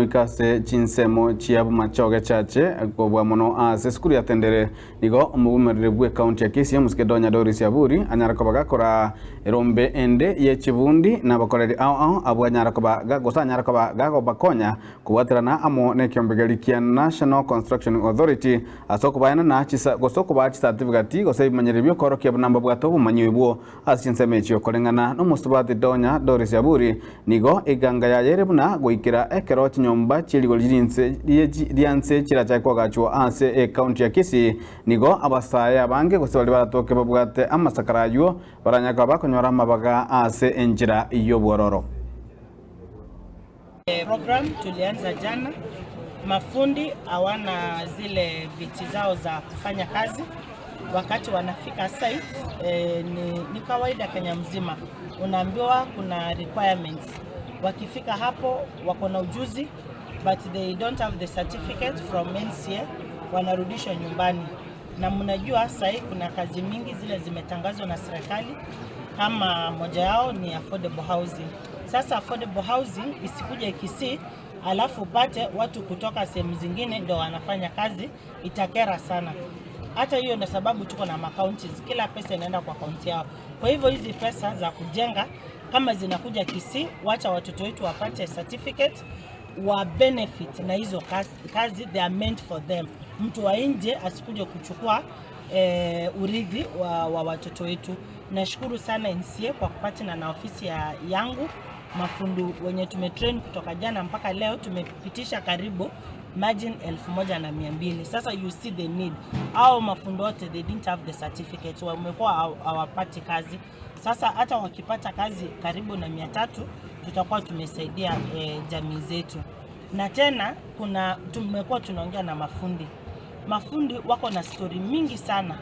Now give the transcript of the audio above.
Goika ase chinsemo chia Bomachoge Chache kobua mono ase esukuru ya Tendere, nigo omobumereri bwe ekaunti ya Kisii, Omosike Donya Doris Aburi, anyara koba gakora erombe ende ye chibundi na abakoreri ao ao abwo anyara koba gose anyara koba gagobakonya kobwaterana amo nekeombegeri kia National Construction Authority ase okobaenana chisa gose okobaa chisatifigati gose ebimanyereri biokorokia buna mbabwate obomanyi obwo ase chinsemo echio. Koreng'ana nomosubati Donya Doris Aburi, nigo eganga yaye ere buna goikera ekero chinyomba chierigori rinse ria nse chirachake koagachwa ase ekaunti ya Kisii, nigo abasae abange gose baria baratoke babwate amasakara aywo baranyaka bakonyora amabaga ase enchera y'obwororo. Program tulianza jana. Mafundi hawana zile viti zao za kufanya kazi wakati wanafika site. Ni kawaida Kenya mzima, unaambiwa kuna requirements. Wakifika hapo wako na ujuzi but they don't have the certificate from NCA, wanarudishwa nyumbani. Na mnajua sahii kuna kazi mingi zile zimetangazwa na serikali, kama moja yao ni affordable housing. Sasa affordable housing isikuja Kisii alafu upate watu kutoka sehemu zingine ndio wanafanya kazi, itakera sana. Hata hiyo ndio sababu tuko na counties, kila pesa inaenda kwa kaunti yao. Kwa hivyo hizi pesa za kujenga kama zinakuja Kisii, wacha watoto wetu wapate certificate wa benefit na hizo kazi, they are meant for them. Mtu wa nje asikuje kuchukua urithi wa watoto wetu. Nashukuru sana NCA kwa kupatana na ofisi yangu. Mafundi wenye tumetrain kutoka jana mpaka leo tumepitisha karibu imagine 1,200. Sasa you see the need. Au mafundi wote, they didn't have the certificates, wamekuwa hawapati kazi. Sasa hata wakipata kazi karibu na 300, tutakuwa tumesaidia jamii zetu. Na tena kuna tumekuwa tunaongea na mafundi. Mafundi wako na stori mingi sana.